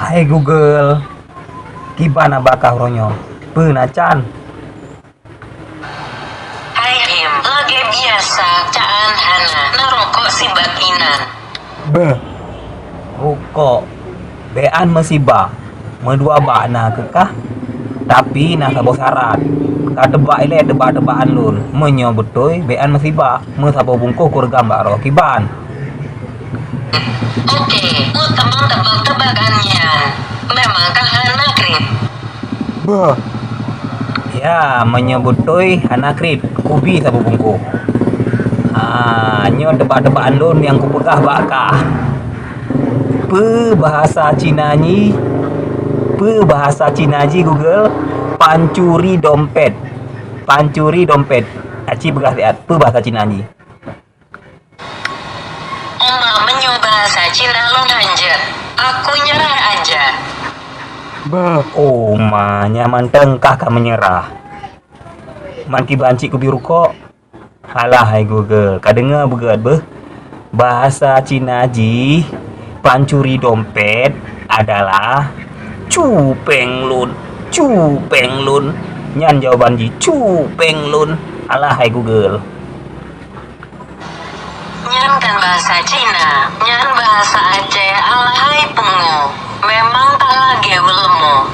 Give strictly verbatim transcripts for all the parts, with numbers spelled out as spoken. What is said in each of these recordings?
Hai Google, kiban haba kah uroe nyoe? Peue na can? Hai Him, lagèe biasa, caan hana, na rukok sibat inan. Beuh, rukok, bèk an meusiba, meudua bak na keu kah, tapi na saboh syarat. Ka teubak ilèe teubak-teubakan lôn, meunyoe beutôi, bèk an meusiba, meusaboh bungkôh kureugam bak droe kiban. Oke, uteumang teubak-teubakan nyan. Memang ka hana kriet. Bah. Ya, meunyoe beutôi hana kriet, kubi saboh bungkôh. Ah, nyoe teubak-teubakan lôn nyang kupeugah bak kah. Peue bahasa Cina jih? Peue bahasa Cina jih, Google? Pancuri dompet. Pancuri dompet. Aci peugah siat, peue bahasa Cina jih? Oma, meunyoe bahasa Cina lôn hanjeuet, aku nyerah aja. Bah, oma, nyan mantong kah ka meunyeurah. Man kiban cit kubi rukok. Alah, hai Google, ka deungoe beugöt beuh. Bahasa Cina jih pancuri dompet adalah cu péng lôn, cu péng lôn. Nyan jawaban jih, cu péng lôn. Alah, hai Google. Nyan kan bahasa Cina, nyan bahasa Aceh, alahai pungo. Memang ka lagèe uleumo.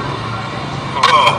Bah.